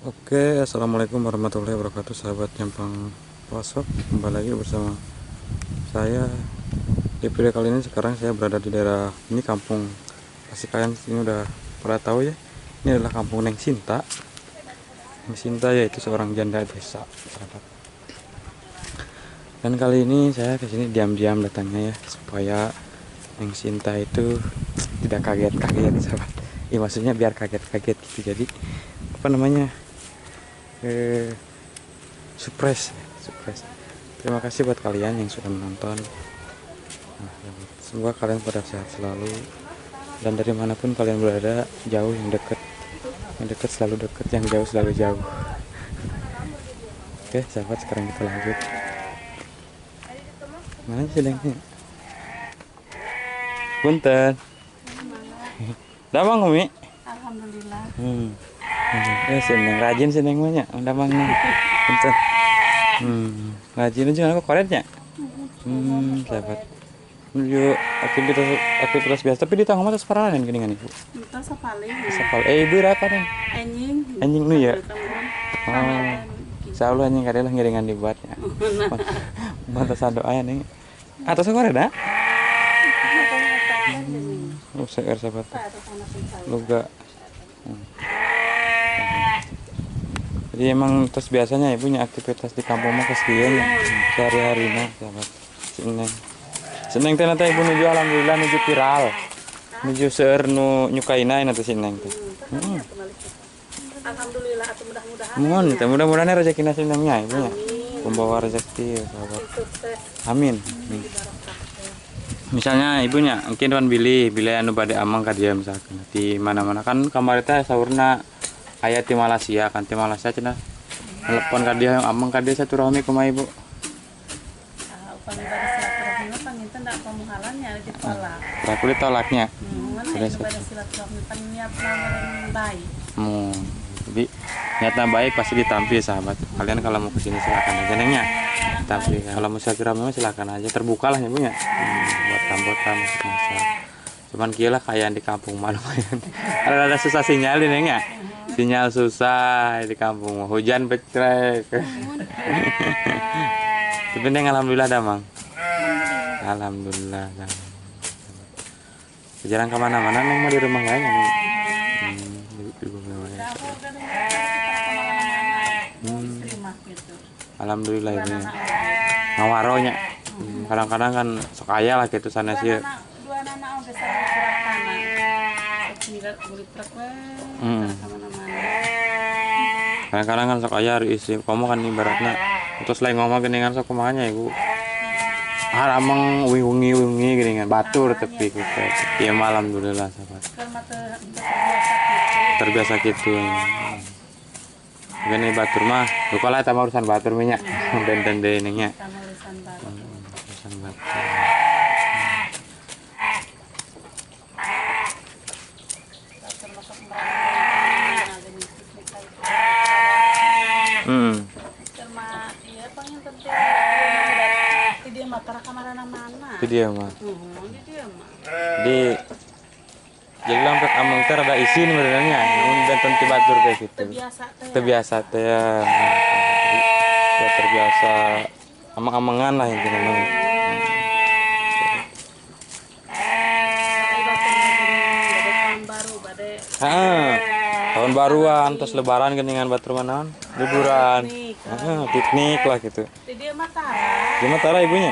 Oke, assalamualaikum warahmatullahi wabarakatuh, sahabat Nyampang Pelosok. Kembali lagi bersama saya di video kali ini. Sekarang saya berada di daerah ini, kampung, pasti kalian ini udah pada tahu ya. Ini adalah kampung Neng Sinta. Neng Sinta yaitu seorang janda desa, sahabat. Dan kali ini saya kesini diam-diam datangnya ya, supaya Neng Sinta itu tidak kaget-kaget, sahabat. Ya, maksudnya biar kaget-kaget gitu. Jadi apa namanya? Surprise, surprise. Terima kasih buat kalian yang sudah menonton. Nah, semoga kalian pada sehat selalu dan dari manapun kalian berada, jauh yang deket, yang deket selalu deket, yang jauh selalu jauh. Oke, sahabat, sekarang kita lanjut. Mana sih lengnya? Punten. Damang Umi. Alhamdulillah. Seneng rajin seneng mah nya, damang nih. Punten. Rajin aja aku koretnya. Sahabat. Menuju aktivitas aktivitas biasa, tapi di tangga mah tos paranan geuningan ibu. Entah sapaling. Sapal. Eh, ibu apa nih? Anjing. Anjing nu ya. Oh. Selalu anjing kadelah ngiringan dibuatnya. Bantasan doa ya nih. Atas koret dah? Oh, seger sahabat. Luga. Jadi emang terus biasanya ibunya aktivitas di kampung mah kesekian ya, sehari-harinya sahabat. Seneng. Seneng teh nanti ibu nuju alhamdulillah nuju viral. Nuju seueur nu nyukaina nanti si Neng teh. Alhamdulillah atau mudah-mudahan. Mohon teh mudah-mudahan rezekina si Nengnya ibunya. Pembawa rezeki sahabat. Amin. Amin. Misalnya ibunya mungkin tuan bilih bilih anu bade amang ka dia misalkan di mana-mana kan kamari teh saurna aya di Malaysia kan, di Malaysia cenah telepon ka dia amang ka dia silaturahmi kumaha ibu? Upami bade silaturahmi mah panginten da pamuhalannya ditolak. Berarti ditolaknya. Mana itu bade silaturahmi pan niatna meureun baik. Jadi niatnya baik pasti ditampi sahabat. Kalian kalau mau kesini silakan aja nengnya. Tapi kalau mau silaturahmi silakan aja, terbuka lah ibunya. Buat tambota masak-masak. Cuman kieu lah kayak di kampung mah lumayan. Ada susah sinyal ini nengnya. Sinyal susah di kampung, hujan becrek. Tapi neng alhamdulillah damang. Alhamdulillah. Jarang kemana-mana neng mah di rumah lain. Di rumah lain. Alhamdulillah ini. Ngawaronya. Kadang-kadang kan sok aya lah gitu sana sih. Kadang-kadang kan sok aya isi kamu kan ibaratnya terus lain ngomong geuningan sok kumaha nya ibu. Ah ameng wingi-wingi geuningan batur tepi gitu. Ya alhamdulillah sahabat. Terbiasa gitu. Gini batur mah, lupa lah sama urusan batur minyak, benten deh ininya. Urusan batur. Di dia mah. Di jadi lampak amang teh rada isin sebenarnya, mun benten ti batur teh gitu. Terbiasa teh ya. Jadi terbiasa amang-amangan lah intinya mah. Tahun baruan terus lebaran geuningan batur mah naon? Liburan. Piknik lah gitu. Di dia mah tara. Di mah tara ibunya.